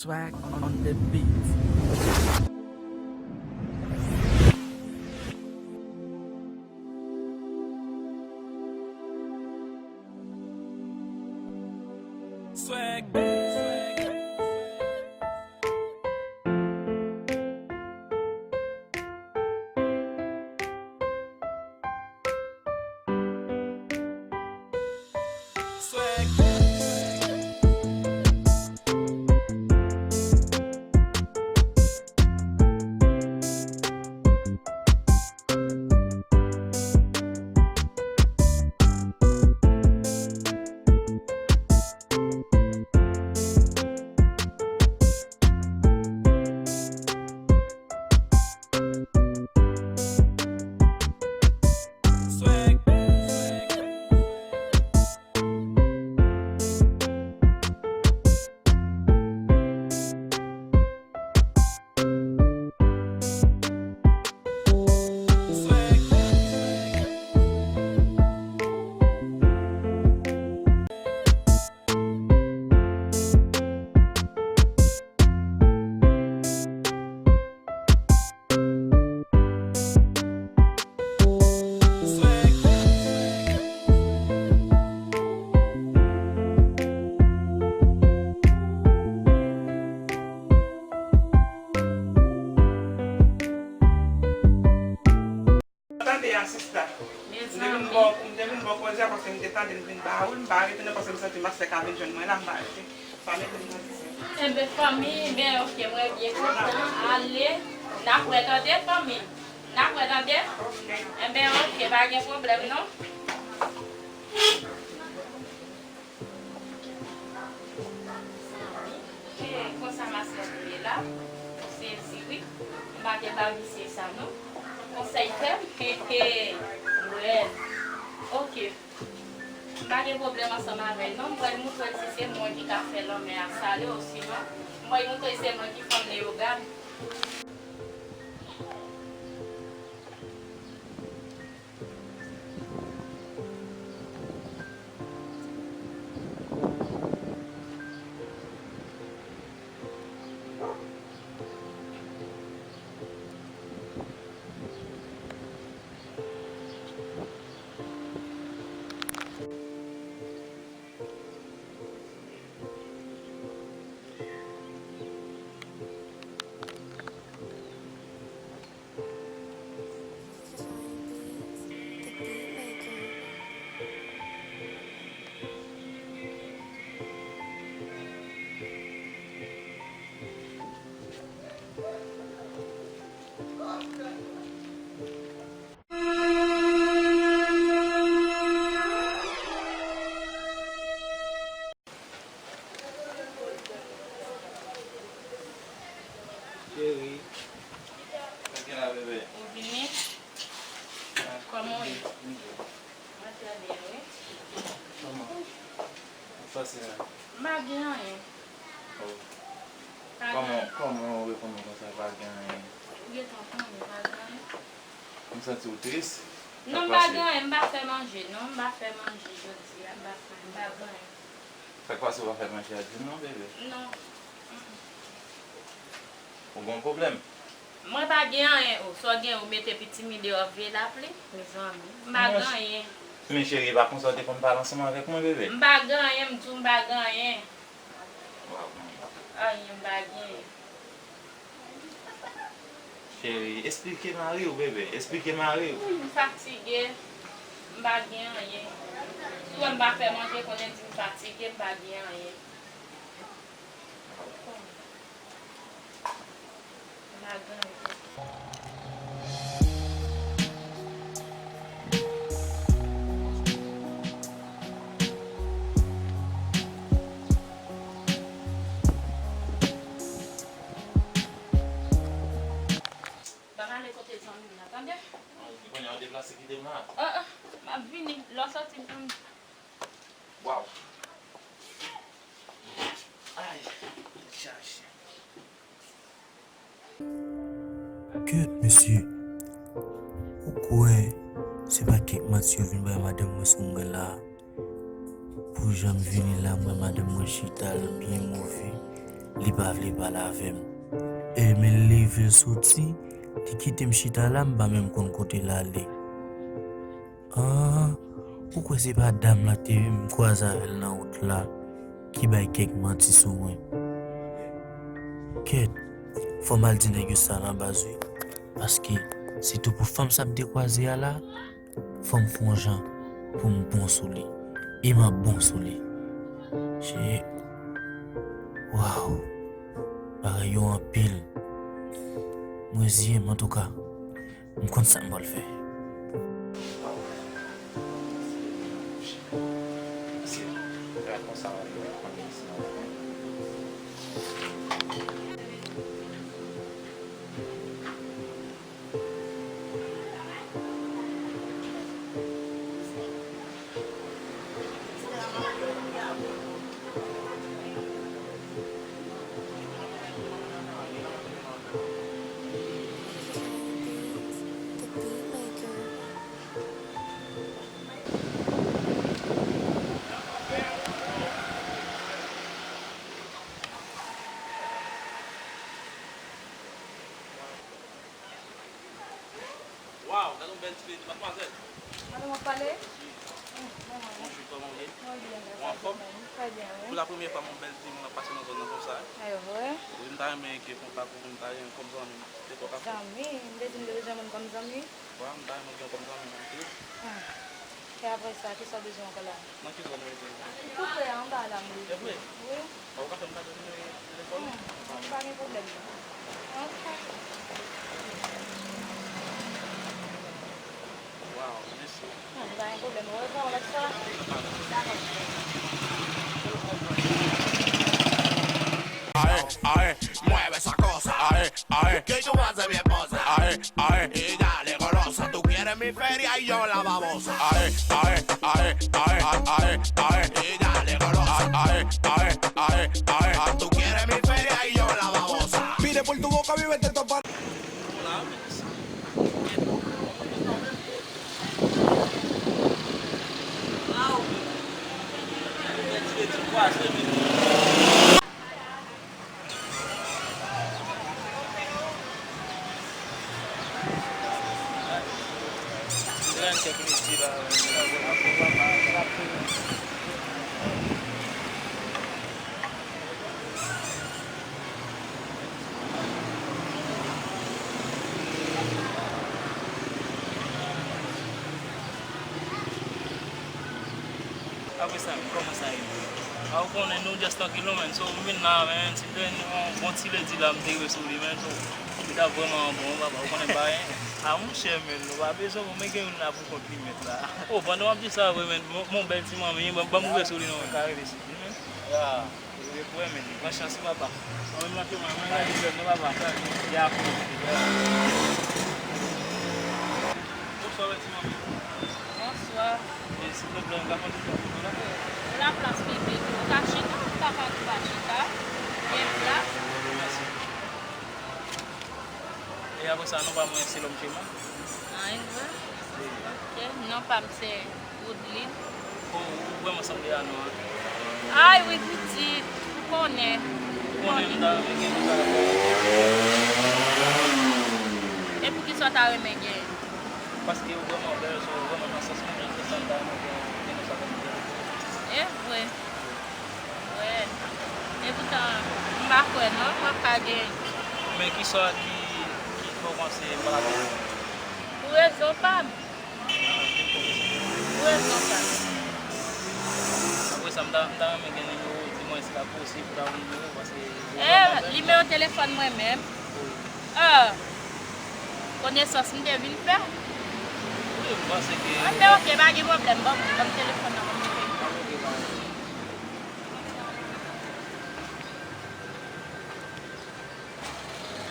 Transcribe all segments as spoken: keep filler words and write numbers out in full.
Swag on the beat. Swag, swag. Tande a, sista. M te vin bò, m te vin bò koze a paske m te tande l vin ba ou, m pa rete non paske m santi mastè ka vin jwenn mwen la, m pa rete. Pa mete m nan dizè. Enben, fanmi, ben, oke, mwen byen kontan. Ale, n ap wè tande, fanmi. N ap wè tande. Oke. Enben, oke, pa gen pwoblèm, non. He, konsa mastè pou ye la. Ou sezi, wi. M pa te ba misye sa, non. Konsèy fè m, he, he. Well. Oke. M pa gen pwoblèm ansanm avè l, non. M pral moutre l si se mwen ki ka fè lanmè a sale, osinon, m pral moutre l se mwen ki fanm leyogàn. Cheri. Sa gen la, bebe? Ou vini? Kòman w ye? M byen. Mwen trè byen, wi. Kòman? Ou pase la? M pa gen anyen. Oh. Kòman, kòman ou reponn mwen konsa, pa gen anyen? Ou gentan konnen pa gen anyen. M santi w tris. Non, m pa gen anyen, m pa fè manje, non, m pa fè manje jodi a, m pa fè, m pa gen anyen. Sa k pase ou pa fè manje a di m non, bebe? Non. Mm-mm. Ou gen yon pwoblèm? Mwen pa gen anyen, o, sa w gen, ou mete pitimi deyò vye lapli, mezanmi. M pa gen anyen. Men cheri, e pa konsa w te konn pale ansanm avèk mwen, bebe? M pa gen anyen, m di w m pa gen anyen. Waw. Anyen, m pa gen. Cheri, esplike mari w, bebe. Esplike mari w. Wi, m fatige. M pa gen anyen. Si w wè m pa fè manje, konnen di m fatige, m pa gen anyen. M pa gen anyen. Ban m ale kote zanmi m nan, tande? Kounye a w deplase kite m la. Ah, ah, m ap vini. Lè w soti, m konn. Waw. Ay, chache. Kèt, mesye. Ou kwè se pa kèk manti yo vin bay madanm mwen sou mwen la? Pou jan m vini la, m wè madanm mwen chita, l byen move. li pa vle pale avè m. E men l leve l soti, li kite m chita la, m pa menm konn kote l ale. Ah, ou kwè se pa dam la te m kwaze avè l nan wout la ki bay kèk manti sou mwen? Kèt, fò m al di nèg yo sa nan baz wi. Paske sitou pou fanm sa m te kwaze a la, fò m fè yon jan pou m bon sou li. E m ap bon sou li. Shit. Waw. Bagay yo anpil. M reziye m antouka. M konn sa m pral fè. Waw, gade yon bèl ti ledi, madmwazèl. Madan w ap pale? Wi. Bonjou, kòman w ye? Mwen byen, grasye a Bondye. Ou anfòm? Trè byen, wi. Pou la premyè fwa, yon bèl timoun ap pase nan zòn nan konsa. E vre? Wi, m ta renmen gen kontak ou, m ta renmen kòm zanmi. Se kontak ou. Zanmi? M te di m te bezwen moun kòm zanmi? Wi, m ta renmen gen w kòm zanmi, wi. Hmm. E apre sa, kisa w bezwen ankò la? Nan ki zòn ou rete? Tou pre a, anba a la m rete. E vre? Wi. Ou ka fè m kado nimewo telefòn ou? Hmm, pa gen pwoblèm non. Ok. Waw, mèsi. Hmm, pa gen pwoblèm. Ou reponn lòt fwa. Dakò. Ae, ae, mueve esa cosa. Ae, ae. Que yo hace mi esposa. Ae, ae. Y dale golosa, tú quieres mi feria y yo la babosa. Ae, ae, ae, ae, ae, ae. Y dale golosa. Ae, ae, ae, ae, ae. Tú quieres mi feria y yo la babosa. Pide por tu boca, vive de tu. Apre sa, men, kòman sa ye? A, ou konnen nou just trankil non, men. So, m vin la, men, si m te jwenn yon bon ti ledi la, m te rive sou li, men. So, li t ap vrèman bon, papa, ou konnen bagay. A, monchè, men, nou pa bezwen, men gen youn la pou kont li, mèt la. O, pandan w ap di sa, vre, men, mon, mon bèl ti manmi, ban, ban m rive sou li, non, men, ka rele sou li, men. Ya. Ou vle kwè, men, pran chans, papa. Mwen menm nan, se mwen, mwen, gade, mwen, papa. Ya. Bonswa, ti manmi. Bonswa. E, silvouplè, m ka mande sa pou nou la? Laplas pi byen. Ou ka chita, ou ka pa, ou pa chita. Gen plas. Mèsi. E apre sa, non pa mwen se Lòm Chema. A, e vre? Wi. Ok. Non pa m se Woodline. O, ou vrèman sanble a non an. Ay, wi, pitit. Ou konnen. Ou konnen m ta renmen gen konsa. E poukisa w ta renmen gen? Paske ou vrèman bèl, so ou vrèman nan sans mwen, men se sa m ta renmen gen, gen konsa kòm bèl. E vre. Wè. Epoutan, m pa kwè non, m ap ka gen. Men kisa ki, ki fè w panse m pa ka gen? Pou rezon pa m. Pou rezon pa m. Apre sa, m ta, m ta renmen gen nimewo w, di mwen si l ap posib pou ta yon nimewo, paske ou vrèman bèl. E, nimewo telefòn mwen menm? Wi. Ah. Konesans m te vin fè. Wi, m panse ke. Anben, ok, pa gen pwoblèm. Ban m, ban m telefòn nan, ban m mete. Anben, ok, pa gen.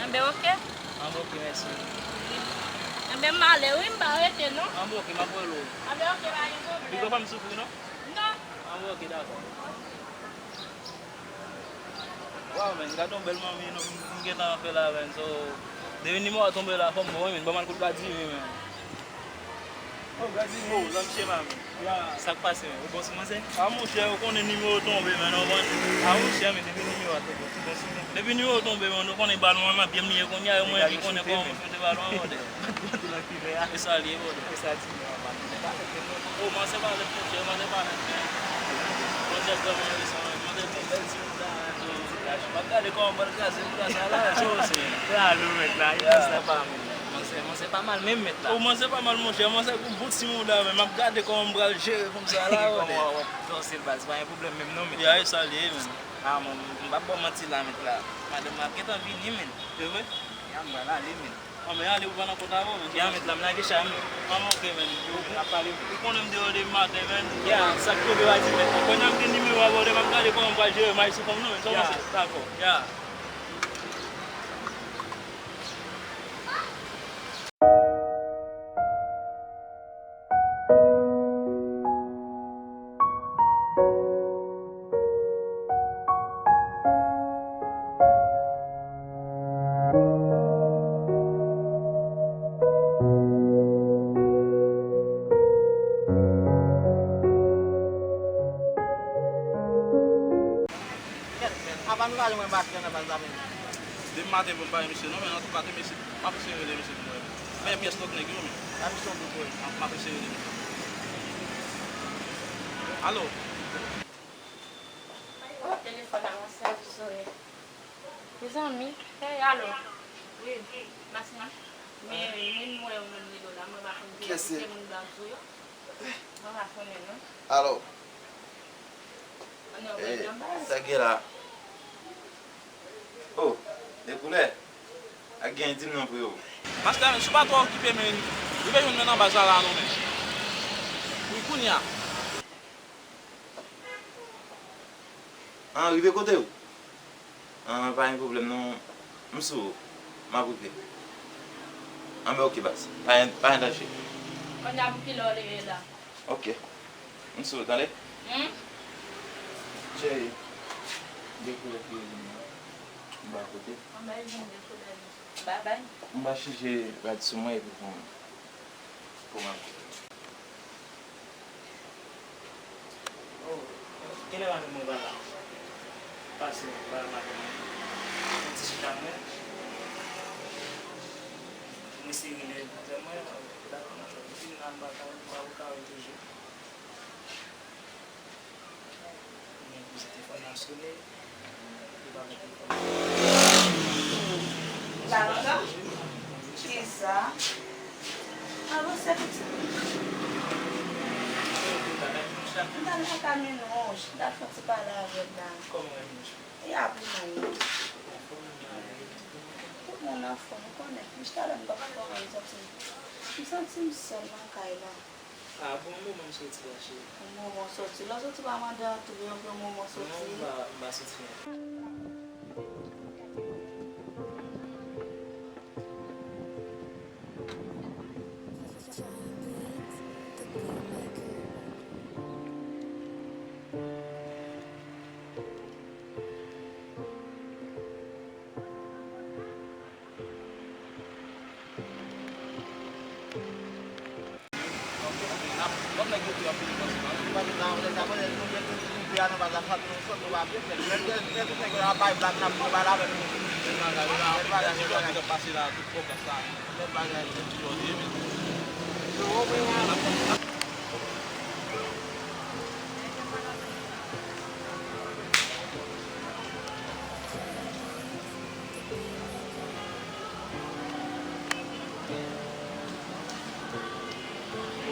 Anben, ok. Anben, ok, mèsi. Wi. Anben, m ale, wi, m pa rete, non. Anben, ok, m ap rele w. Anben, ok, pa gen pwoblèm. Piga pa m soufri, non? Non. Anben, ok, dakò. Waw, men, gade yon bèl manmi nou, m gentan fè la, men, so, depi nimewo a tonbe la, fò m ba w, men, ban m al kout Vladimir, men. Oh, Vladimir, oh, Lòm Chema, men. Sa k pase, men? Ou bon sou mwen, se? A, monchè, ou konnen nimewo tonbe, men, ou konprann? A, monchè, men depi nimewo a tonbe, ou bon sou mwen. Depi nimewo tonbe, men, ou konnen balon an nan pye m li ye kounye a, e mwen ki konnen kòman m choute balon an, brother. Ou nan kilè a? E sa l ye, brother. E sa di nou an, man. O, manzè balèt, monchè, manzè balèt, men. Manzè vrèman resan, men. Manzè gon bèl timoun la, men. M ap gade kòman m pral kraze mouda sa la. Sa w se? Bravo, mèt la, e konsa pa, men. Manzè, manzè pa mal menm, mèt la. O, manzè pa mal, monchè. Manzè gon bon ti mouda, men m ap gade kòman m pral jere fanm sa la, brother. Kòman w ap fè w se baz, pa gen pwoblèm menm non, mèt la. Ya, e sa l ye, men. A, mwen, m p ap ba w manti la, mèt la. Madanm mwen ap gentan vini, men. E vre? Ya, m pral ale, men. A, men ale, ou pa nan kont avè w, men. Ya, mèt la, m lage chay, men. A, men, ok, men. Ou konnen m deyò depi maten, men. Ya, sa k tonbe w a di, mèt la. Kounye a m gen nimewo a, brother, m ap gade kòman m pral jere may sou fanm nan, men. Sa w panse? Dakò. Ya. Apa nou pa jwenn bak nan baz la menm? Depi maten bon, m pa wè misye non, men antouka te mesye, m ap eseye rele misye pou mwen. Men pyès lòt nèg yo, men. A misye yon gwo pwen. M ap eseye rele misye. Alo? Oh, telefòn nan an sèvi sonnen. Mezanmi. Hey, alo. Wi, Masina. Men, men m wè yon moun rele w la, mwen pa konn kiyès se, moun baz ou yo. Mwen pa konnen non. Alo? Sa gen la? Oh, de koulè. Ak gen di m non pou yo. Masta, men, si w pa twò okipe, men, rive jwenn mwen nan baz la, la, non, men. Wi, kounye a. An, rive kote w? An, pa gen pwoblèm, non. M sou ou. M ap rive. An, men, ok, baz. Pa gen, pa gen danje. Kounye a pou kilè w leve la? Ok. M sou ou, tande? Hmm? Cheri, dekouvèt ki vin nan. M ba kote. Anba vin dekouvèt. Babay. M ba chanje rad sou mwen epi pou, pou m al kote. Oh, kilè madanm mwen pa la? Pase, m ba madanm mwen. Yon ti chita mwen. M eseye rele l pou mwen. Dakò, m ap vin nan baka, m pa ou ka wè toujou. Mwen poze telefòn nan sone, li pa pran telefòn nan. Lajan? Kisa? Avanse pitit. M t al nan kay Minouch, m t al fè yon ti pale avè l la. Kòman Minouch? E ap mal. Tout moun anfòm, ou konnen. Depi talè m pa konn kòman m santi m. M santi m sèl nan kay la. A bon, yon moman m soti la, cheri. Yon moman w soti. Lè w soti pa mande antre, yon moman w soti. Non, m pa, m pa soti.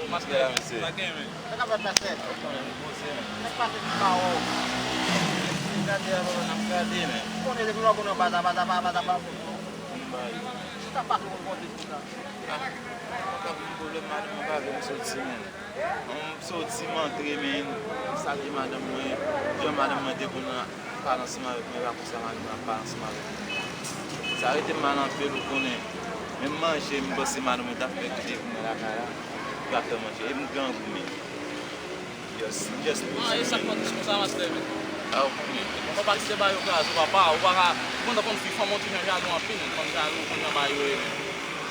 Ou maske la, mesye. Sa gen, men. Sa k ap fèt, mesye? Ou konnen, nou poze, men. Sa k pase ti pa wè w? Gade, n ap gade, men. Ou konnen depi lè w konnen baz a, baz a, baz a, baz a, baz a. Sa k pase w konn konte tout sa? Ah, mwen ka vin pwoblèm madanm mwen pa vle m soti, men. M soti, m antre, men m salye madanm mwen. Jan madanm mwen te konn pale ansanm avèk mwen, e pa konsa madanm mwen ap pale ansanm avèk mwen. Sa rete m mal anpil, ou konnen. Menm manje, m panse madanm mwen t ap fè kite pou mwen lakay la, pou l ap fè manje. E m grangou, men. Yes, yes, please. Ah, e sa k fè w dis konsa, mastè, men. Ah, ok. Fò pa kite ba yo gaz, ou papa, ou pa ka, ou konn, konn fi fanm, yon ti jan jalou anpil, fanm jalou, ou konn jan ba yo ye, men.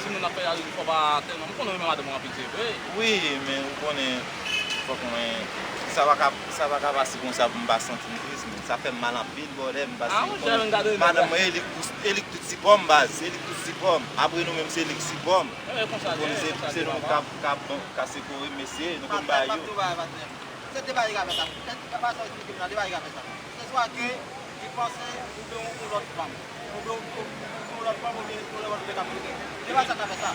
Si moun ap fè jalouzi, fò pa tèlman, m konn renmen madanm ou anpil, se vre. Wi, men ou konnen, Mwen, sa pa ka, sa pa ka pase konsa pou m pa santi m tris, men sa fè m mal anpil, brother, m pase madanm mwen, e li k tout, e li k tout sipò m, baz, e li k tout sipò m. Apre nou menm, se li k sipò m. Ou konnen se, se nou k ap, k ap, k ap sekore m, mesye, nou konn bagay yo. Se de bagay ki ka fè sa. Kèt, pa sa w eksplike m nan, de bagay ki ka fè sa. Se swa ke li panse oubyen yon, yon lòt fanm. Oubyen yon, yon, yon lòt fanm oubyen yon lòt nèg ap vini. Se pa sa k ap fè sa.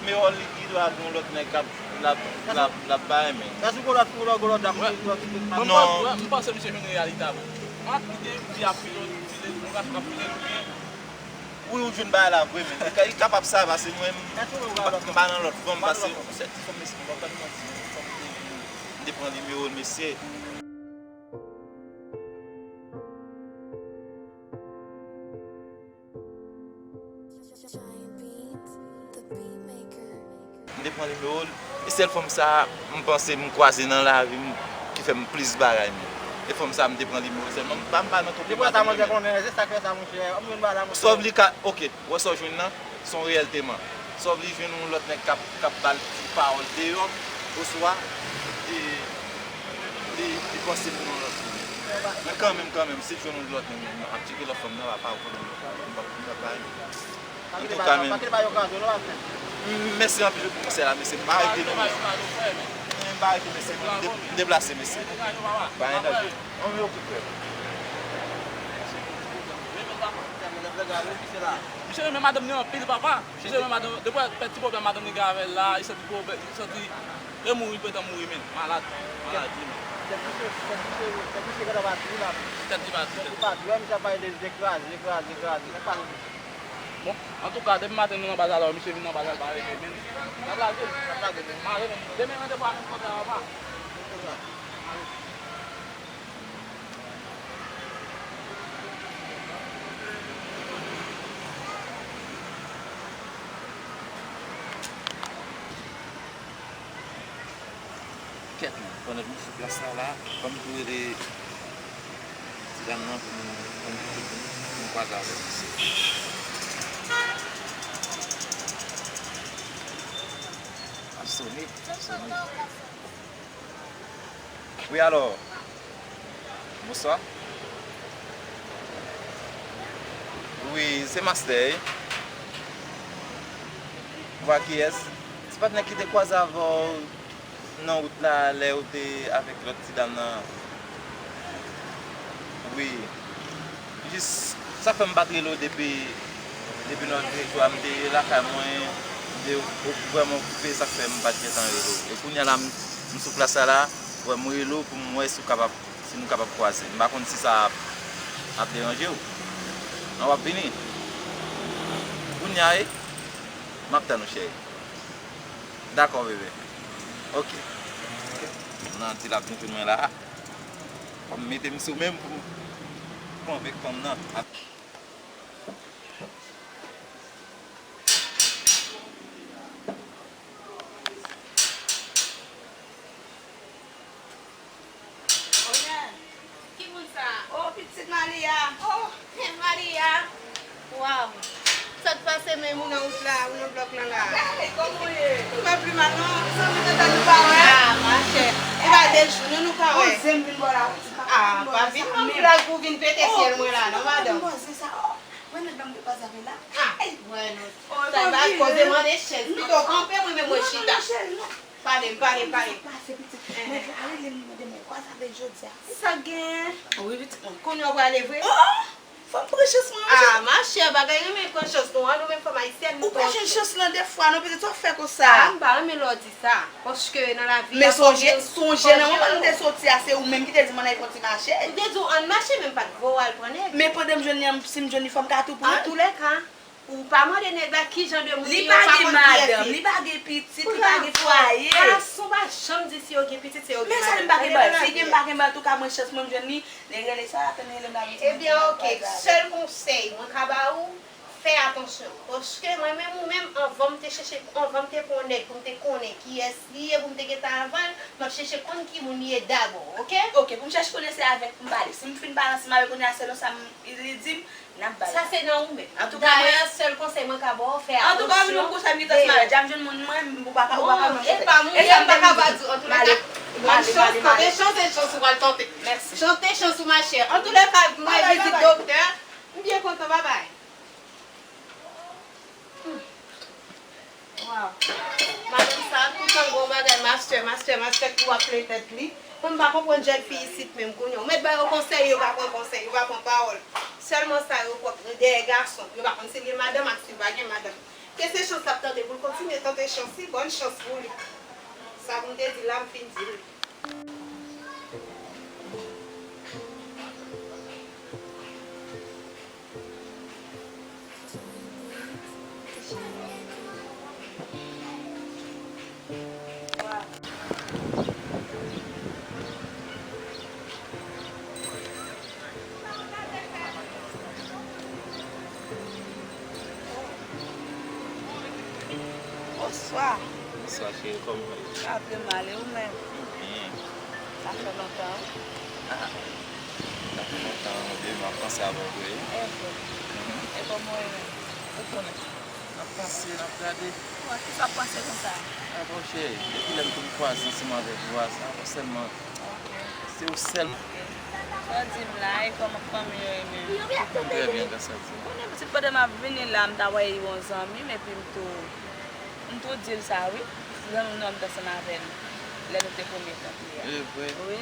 Mewòl li, li dwe gen yon lòt nèg k ap, l ap, l ap, l ap bay, men. Èske ou gen lòt, ou gen lòt, ou gen lòt dam, ou gen lòt fanm? Non. Mwen, mwen panse misye jwenn reyalite a vre. Ant li te di ap file, file, yon gason k ap file l oubyen Wi, ou jwenn bagay la vre, men. Li ka, li kapab sa, paske mwen, m pa, m pa nan lòt fanm, paske se ti fanm mesye, m pa pral manti, yon fanm m te, m te pran nimewo l, mesye. M te pran nimewo l. E sèl fanm sa a, m panse m kwaze nan lavi m ki fè m plis bagay menm. E fanm sa a, m te pran nimewo l sèlman. M pa, m pa nan twòp de madanm, men. Sòf li ka, oke, wè sa w jwenn nan, se yon reyèlteman. Sòf li jwenn yon lòt nèg k ap, k ap ba l ti pawòl deyò, oswa li, li, li panse pou yon lòt fi. Men kanmenm, kanmenm, si l jwenn yon lòt nèg, m ap tcheke lòt fanm nan, pa, pa, m p ap, m p ap bay. Antouka, men, m, mèsi anpil pou konsèy la, mesye. M pa rete non, mesye. M pa rete, mesye. M de-, m deplase, mesye. Pa gen danje. Ann, wi, oke, frè. Misye renmen madanm li anpil, papa. Misye renmen madanm, depi w wè ti pwoblèm madanm li gen avè l la, li santi pwoblèm, li santi e mouri, li pretan mouri, men. Malad. Malad, li, men. Tèt li pa di. Tèt li pa di. Wè, misye ap pale de kraze, kraze, kraze. Bon, antouka, depi maten nou nan baz la, misye vin nan baz la, l pa rete, men. N ap lage l, n ap lage l, men. Mare, men. Demen randevou a menm kontra, papa. Kèt, men, pandan m sou plas la, la, ban m tou rele ti dam nan pou nou, pou nou, pou nou kwaze avè l, mesye. Ap sone, ap sone. Wi, alò. Bonswa. Wi, se Mastè, wi. Ou pa kiyès? Se patnè ki te kwaze avè w nan wout la, lè ou te avèk lòt ti dam nan. Wi. Jis, sa fè m pa t rele w depi, depi lòt jou a, m te lakay mwen, m te vrèman okupe, sa fè m pa t gentan rele w. E kounye a la, m, m sou plas la la, wè m rele w pou m wè si w kapab, si nou kapab kwaze. M pa konn si sa ap, ap deranje w. An w ap vini? Kounye a, wi. M ap tann ou, cheri. Dakò, bebe. Oke. Nan di l ap vin jwenn mwen la. Fò m mete m sou men m pou m konvenk fanm nan. Oye, ki moun sa a? Oh, pitit Malia. Oh, Malia. Waw. Sa k pase menm ou nan wout la, ou nan blòk lan la? Hey, kòman w ye? Mwen pli mal non, zanmi, tantan nou pa wè. Ah, machè. E pa de jou non nou pa wè. Poze m vin bò la, wi, ti papa. Ah, pa vin nan blag pou vin pete syèl mwen la non, madanm. Poze sa, oh. Wè nèg la m te kwaze avè l la. Ah, wè non. Sa va koze mande chèz. Pito kanpe, mwen menm mwen chita. Pale, pale, pale. Pase pitit. Nèg la rele m, li mande mwen kwaze avè l jodi a. Sa k genyen? Wi, pitit mwen. Kounye a w prale vre? Oh, oh! Fò m pran chans mwen, wi. Ah, machè, bagay renmen pran chans nou an, nou menm fanm ayisyèn. Ou pa jwenn chans lan de fwa non, pitit, sa w fè konsa? Ah, m pa renmen lè w di sa. Paske nan lavi a, men sonje, sonje nan moman nou te soti a, se ou menm ki te di m ann al fè yon ti mache. M te di w ann mache, men m pa t voye w al pran nèg. Men pandan m jwenn li an, si m jwenn li, fò m ka tou pran l. Antoulèka, ou pa mande nèg la ki jan de moun li ye, ou pa konn kiyès li. Li pa gen madanm, li pa gen pitit, li pa gen fwaye. Gason pa janm di si yo gen pitit, se yo gen madanm. Men sa li m pa gen bal. Si gen m pa gen bal, antouka mwen chans mwen m jwenn li, nèg rele sa, tann rele m la vin di. Ebyen, oke, sèl konsèy mwen ka ba ou, fè atansyon. Paske mwen menm ou menm, anvan m te chèche, anvan m te pran yon nèg pou m te konnen kiyès li ye, pou m te gentan avan l, m ap chèche konn ki moun li ye dabò, oke? Oke, pou m chèche konnen se avèk m pale. Si m fin pale ansanm avèk ou kounye a, selon sa m, li di m, n ap bay. Sa se nan ou menm. Antouka, dayè, sèl konsèy mwen ka ba w, fè atansyon. Antouka, w vin yon konsèy m gentan ansanm avè l. Dja m jwenn moun mwen, ou pa ka, ou pa ka manyen. E pa moun, e sa m pa ka pa di w, antoulèka. Bonne chance, tante chans, e chans ou pral tante. Mèsi. Chante chans ou, ma chère. Antouka, mwen vizit doktè. M byen kontan, babay. Waw. Madanm sa, toutan gon bagay, master, master, master, ki w ap plè tèt li. Mwen m pa konprann jèn fi isit menm kounye a. Ou mèt ba yo konsèy, yo pa pran konsèy, yo pa pran pawòl. Sèlman sa yo pwòp, yo dèyè gason. Yo pa konn si l gen madanm ak si l pa gen madanm. Ke se chans l ap tande pou l kontinye tante chans li, bòn chans pou li. Sa pou m te di la, m fin di l. Bonswa. Bonswa, cheri, kòman w ye? Sa pi mal, e ou menm? Mwen byen. Sa fè lontan, wi. Ah, sa fè lontan, wi, m ap panse avè w vre. E vre? Mhm. E kòman w ye menm? Ou konnen. N ap panse, n ap gade. Bon, kisa w ap panse konsa? Ah, bon, cheri, depi lè m te kwaze ansanm avèk ou a, se avè w sèlman. Ok. Se ou sèl. Ok. Sa w di m la, e kòman fanmi yo ye menm? Tout moun trè byen, grâce à Dieu. Konnen pitit pandan m ap vini la, m ta wè yon zanmi m, epi m tou, m tou di l sa, wi. Zanmi m nan m t ansanm avè l lè nou te premye kanpe a. E vre? Wi.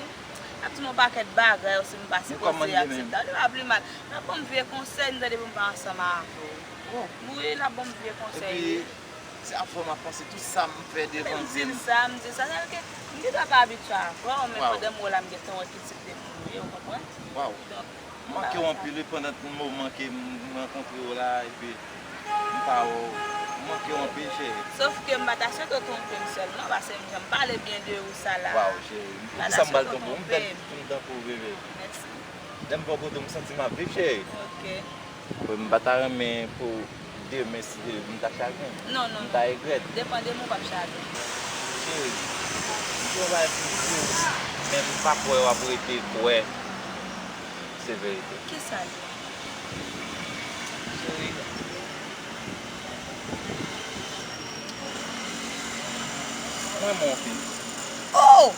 L ap di m yon pakèt bagay, osi m pa sipoze aksepte. Li pa pli mal. L ap ban m vye konsèy, m tande pou m pa ansanm avè w. Wi, l ap ban m vye konsèy, wi. Epi, se avè w m ap panse tout sa m fè devan zye m. M di l sa, m di l sa. Sa vle di ke m gentan pa abitye avè w, men pandan m wè w la, m gentan wè ki tip de moun ou ye, ou konprann? Waw. Donk, m manke w anpil, wi, pandan tout moman ke m rankontre w la, epi m pa wè w. M manke w anpil, cheri. Sof ke m pa ta swete w twonpe m sèlman, paske m janm pale byen de ou sa la. Waw, cheri. Poukisa m pral twonpe w? M tankou, m tankou w, bebe. Mèsi. Lè m bò kote w, m santi m ap viv, cheri. Ok. Bon, m pa ta renmen pou demen, si Dye vle, m ta chagren. Non, non, non. M ta regrèt. Depandeman, w p ap chagren. Cheri, m gen yon bagay pou m di w, men m pa kwè w ap rete kwè se verite. Kisa l ye? Cheri, m renmen w anpil. Oh!